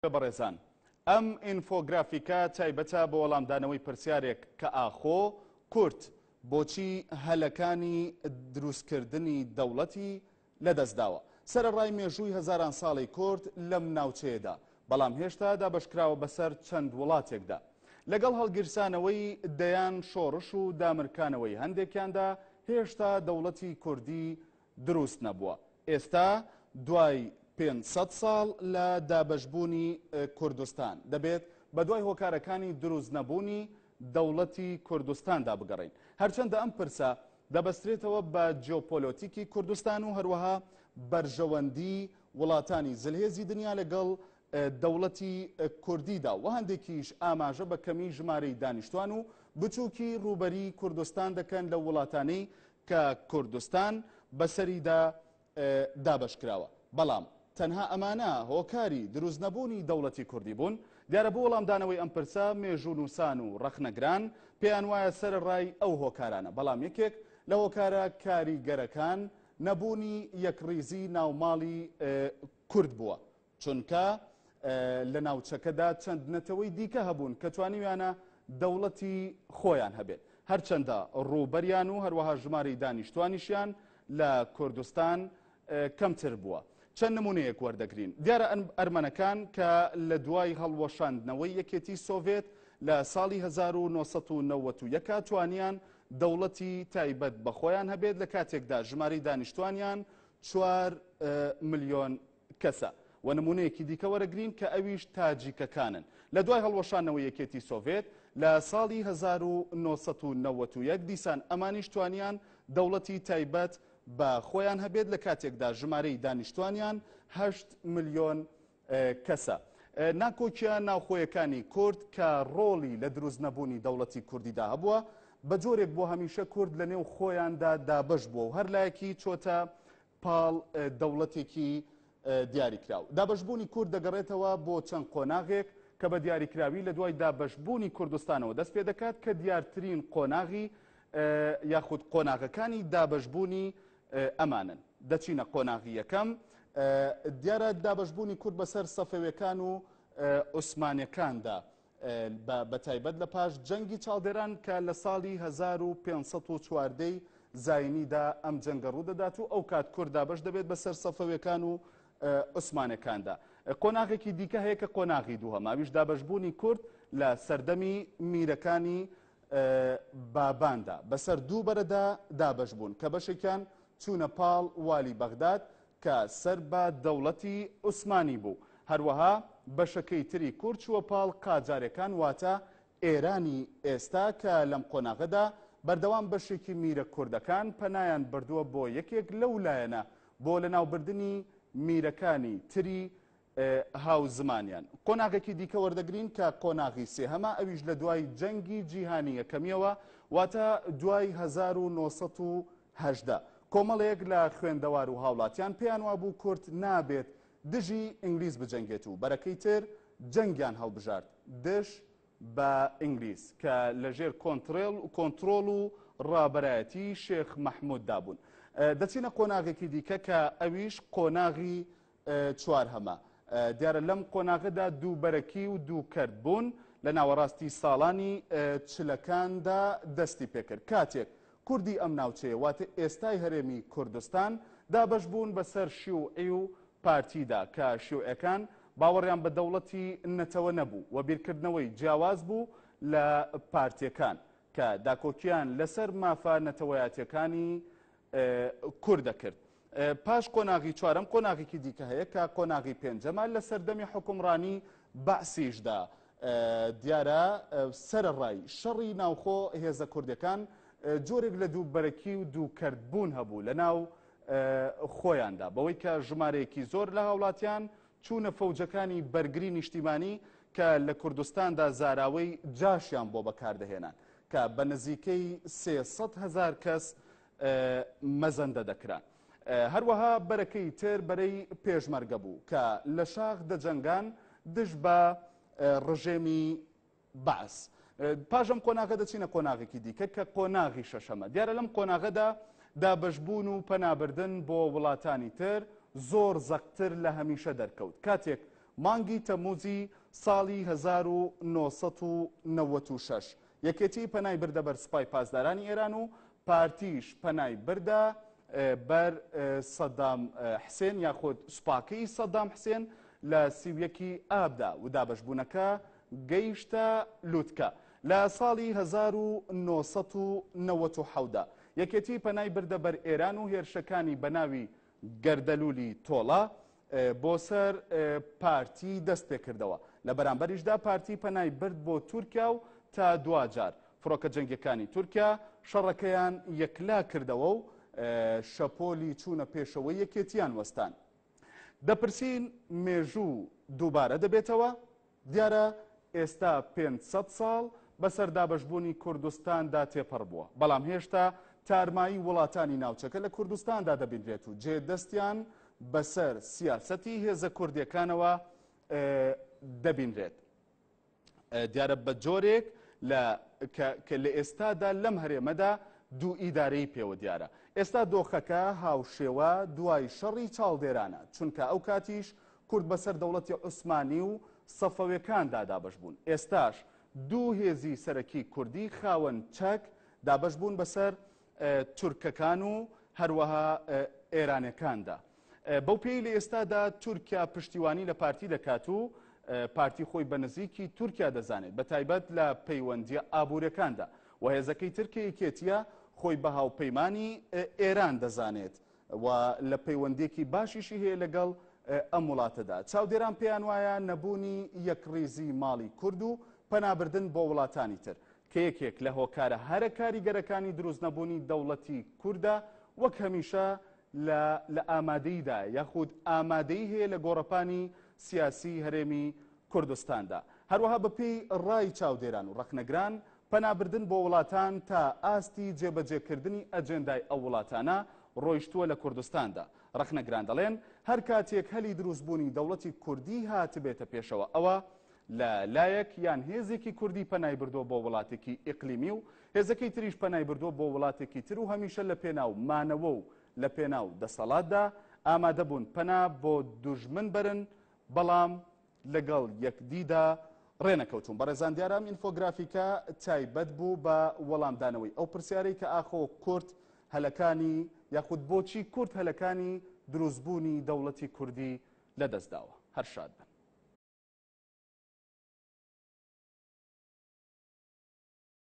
بەڕێزان ئەم ئینفۆگرافیکە تایبەتە بۆ وەڵامدانەوەی پرسیارێک کە ئاخۆ کورد بۆچی هەلەکانی دروستکردنی دەوڵەتی لەدەستداوە سەرەڕای مێژووی هەزاران ساڵەی کورد لەم ناوچەیەدا بەڵام هێشتا دابەشکراوە بەسەر چەند وڵاتێکدا لەگەڵ هەڵگیرسانەوەی دەیان شۆڕش و دامرکانەوەی هەندێکیاندا هێشتا دەوڵەتی کوردی دروست نەبووە. ئێستا دوای 500 ساڵ لە دابەشبوونی کوردستان، دەبێت بەدوای هۆکارەکانی دروست نەبوونی دەوڵەتی کوردستاندا بگەڕێین. هەرچەندە ئەم پرسە دەبەسترێتەوە بە جیۆپۆلۆتیکی کوردستان و هەروەها بەرژەوەندی وڵاتانی زلهێزی دنیا لەگەڵ دەوڵەتی کوردیدا و هەندێکیش ئاماژە بە کەمی ژمارەی دانیشتوان و بچووکی ڕووبەری کوردستان دەکەن لەو وڵاتانەی کە کوردستان بەسەریدا دابەشکراوە. بەڵام تەنها ئەمانە هۆکاری دروستنەبوونی دەوڵەتی کوردی بوون؟ دیارە بۆ وەڵامدانەوەی ئەم پرسە مێژوونووسان و ڕەخنەگران پێیانوایە سەرەڕای ئەو هۆکارانە، بەڵام یەکێک لە هۆکارە کاریگەرەکان نەبوونی یەکڕیزی ناوماڵی کورد بووە. چونکە لە ناوچەکەدا چەند نەتەوەی دیکە هەبوون کە توانیویانە دەوڵەتی خۆیان هەبێت، هەرچەندە ڕووبەریان و هەروەها ژمارەی دانیشتوانیشیان لە کوردستان کەمتر بووە. چەند نمونەیەک وەردەگرین. دیارە ئەرمەنەکان کە لە دوای هەڵوەشاندنەوەی یەکێتی سۆڤێت لە ساڵی 1991 توانیان دەوڵەتی تایبەت بە خۆیان هەبێت لە کاتێکدا ژمارەی دانیشتوانیان 4 ملیۆن کەسە و نمونەیەکی دیکە وەرەگرین کە ئەویش تاجیکەکانن لە دوای هەڵوەشانەوەی یەکێتی سۆڤێت لە ساڵی 1991 دیسان ئەمانیش توانیان دەوڵەتی تایبەت بە خۆیان هەبێت لە کاتێکدا ژمارەی دانیشتوانیان 8 ملیۆن کەسە. ناکۆکیە ناوخۆیەکانی کورد کە ڕۆڵی لە دروست نەبوونی دەوڵەتی کوردیدا هەبووە بە جۆرێک بۆ هەمیشە کورد لە نێو خۆیاندا دابەش بووە و هەر لایەکی چۆتە پاڵ دەوڵەتێکی دیاریکراو. دابەشبوونی کورد دەگەڕێتەوە بۆ چەند قۆناغێک کە بە دیاریکراوی لە دوای دابەشبوونی کوردستانەوە دەست پێ دەکات کە دیارترین قۆناغی یاخود قۆناغەکانی دابەشبوونی ئەمانن. دەچینە قۆناغی یەکەم. دیارە دابەشبوونی کورد بەسەر سەفەویەکان و عوسمانیەکاندا بە تایبەت لە پاش جەنگی چاڵدێران کە لە ساڵی 1514 زاینیدا ئەم جەنگە ڕوودەدات و ئەو کات کورد دابەش دەبێت بەسەر سەفەویەکان و عوسمانەکاندا. قۆناغێکی دیکە هەیە کە قۆناغی دووهەم ئەویش دابەشبوونی کورد لە سەردەمی میرەکانی باباندا بەسەر دوو بەرەدا دابەش بوون کە بەشێکیان چوونە پاڵ والی بەغداد کە سەر بە دەوڵەتی عوسمانی بوو، هەروەها بەشەکەی تری کورد چووە پاڵ قاجارەکان واتە ئێرانی ئێستا کە لەم قۆناغەدا بەردەوام بەشێکی میرە کوردەکان پەنایان بردووە بۆ یەکێک لەو لایەنە بۆ لەناوبردنی میرەکانی تری هاوزمانیان. قۆناغێکی دیکە وەردەگرین کە قۆناغی سێهەمە ئەویش لە دوای جەنگی جیهانی یەکەمیەوە واتە دوای 1918 کۆمەڵێک لە خوێندەوار و هاوڵاتیان پێیان وابوو کورد نابێت دژی ئینگلیز بجەنگێت و بەرەکەی تر جەنگیان هەڵبژارد دژ بە ئینگلیز کە لەژێر کۆنترۆڵ و ڕابەرایەتی شێخ مەحموددا بوون. دەچینە قۆناغێکی دیکە کە ئەویش قۆناغی چوارهەمە. دیارە لەم قۆناغەدا دووبەرەکی و دووکەرت بوون لە ناوەڕاستی ساڵانی چلەکاندا دەستی پێکرد کاتێک کوردی ئەم ناوچەیە واتە ئێستای هەرێمی کوردستان دابەش بوون بەسەر شیوعی و پارتیدا کە شیوعەکان باوەڕیان بە دەوڵەتی نەتەوە نەبوو و بیرکردنەوەی جیاواز بوو لە پارتیەکان کە داکۆکیان لەسەر مافە نەتەوەیاتیەکانی کورد دەکرد. پاش قۆناغی چوارەم قۆناغێکی دیکە هەیە کە قۆناغی پێنجەمە لە سەردەمی حوکمڕانی بەعسیشدا دیارە سەرەڕای شەڕی ناوخۆ هێزە کوردەکان جۆرێک لە دووبەرەکی و دووکەرتبوون هەبوو لە ناو خۆیاندا بەوەی کە ژمارەیەکی زۆر لە هاوڵاتیان چوونە فەوجەکانی بەرگری نیشتیمانی کە لە کوردستاندا زاراوەی جاشیان بۆ بەکاردەهێنان کە بە نزیکەی 300 هەزار کەس مەزەندە دەکران. هەروەها بەرەکەی تر بەرەی پێشمەرگە بوو کە لە شاخ دەجەنگان دژ بە ڕژێمی بەعس. پاش ئەم قۆناغە دەچینە قۆناغێکی دیکە کە قۆناغی شەشەمە. دیارە لەم قۆناغەدا دابەشبوون و پەنابردن بۆ وڵاتانی تر زۆر زەقتر لە هەمیشە دەرکەوت. کاتێک مانگی تەمموزی ساڵی 1996 یەکێتی پەنای بردە بەر سوپای پاسدارانی ئێران و پارتیش پەنای بردە بەر سەدام حسێن یاخود سوپاکەی سەدام حسێن لە 31 ی ئابدا و دابەشبوونەکە گەیشتە لوتکە. لە ساڵی 1997 دا یەکێتی پەنای بردە بەر ئێران و هێرشەکانی بە ناوی گەردەلوولی تۆڵە بۆ سەر پارتی دەست پێکردەوە. لە بەرامبەریشدا پارتی پەنای برد بۆ تورکیا و تا دواجار فڕۆکە جەنگیەکانی تورکیا شەڕەکەیان یەکلا کردەوە و شەپۆلی چوونە پێشەوەی یەکێتیان وەستان. دەپرسین مێژوو دووبارە دەبێتەوە؟ دیارە ئێستا 500 ساڵ بەسەر دابەشبوونی کوردستاندا تێپەڕ بووە، بەڵام هێشتا تارمایی وڵاتانی ناوچەکە لە کوردستاندا دەبینرێت و جێ دەستیان بەسەر سیاسەتی هێزە کوردیەکانەوە دەبینرێت. دیارە بە جۆرێک لە کە لە ئێستادا لەم هەرێمەدا دوو ئیدارەی پێوە دیارە. ئێستا دۆخەکە هاوشێوە دوای شەڕی چاڵدێرانە، چونکە ئەو کاتیش کورد بەسەر دەوڵەتی عوسمانی و سەفەوێکاندا دابەش بوون. ئێستاش دوو هێزی سەرەکی کوردی خاوەن چەک دابەش بوون بەسەر تورکەکان و هەروەها ئێرانەکاندا. بەو پێی لە ئێستادا تورکیا پشتیوانی لە پارتی دەکات و پارتی خۆی بە نزیکی تورکیا دەزانێت بە تایبەت لە پەیوەندیە ئابوورەکاندا و هێزەکەی تر کە یەکێتیە خۆی بە هاوپەیمانی ئێران دەزانێت و لە پەیوەندیەکی باشیشی هەیە لەگەڵ ئەم وڵاتەدا. چاودێران پێیان وایە نەبوونی یەکڕیزی ماڵی کورد و پەنابردن بۆ وڵاتانی تر کە یەکێک لە هۆکارە هەرە کاریگەرەکانی دروست نەبوونی دەوڵەتی کوردە وەک هەمیشە لە لە ئامادەییدایە یاخود ئامادەیی هەیە لە گۆڕەپانی سیاسی هەرێمی کوردستاندا. هەروەها بەپێی ڕای چاودێران و ڕەخنەگران پەنابردن بۆ وڵاتان تا ئاستی جێبەجێکردنی ئەجێندای ئەو وڵاتانە ڕۆیشتووە لە کوردستاندا. ڕەخنەگران دەڵێن هەر کاتێک هەلی دروستبوونی دەوڵەتی کوردی هاتبێتە پێشەوە ئەوە لە لایەک یان هێزێکی کوردی پەنای بردووە بۆ وڵاتێکی ئیقلیمی و هێزەکەی تریش پەنای بردووە بۆ وڵاتێکی تر و هەمیشە لە پێناو مانەوە و لە پێناو دەسەڵاتدا ئامادەبوون پەنا بۆ دوژمن بەرن بەڵام لەگەڵ یەکدیدا ڕێنەکەوتوون. بەڕێزان دیارە ئەم ئینفۆگرافیکە تایبەت بوو بە وەڵامدانەوەی ئەو پرسیارەی کە ئاخۆ کورد هەلەکانی یاخود بۆچی کورد هەلەکانی دروستبوونی دەوڵەتی کوردی لەدەستداوە. هەر شاد بن.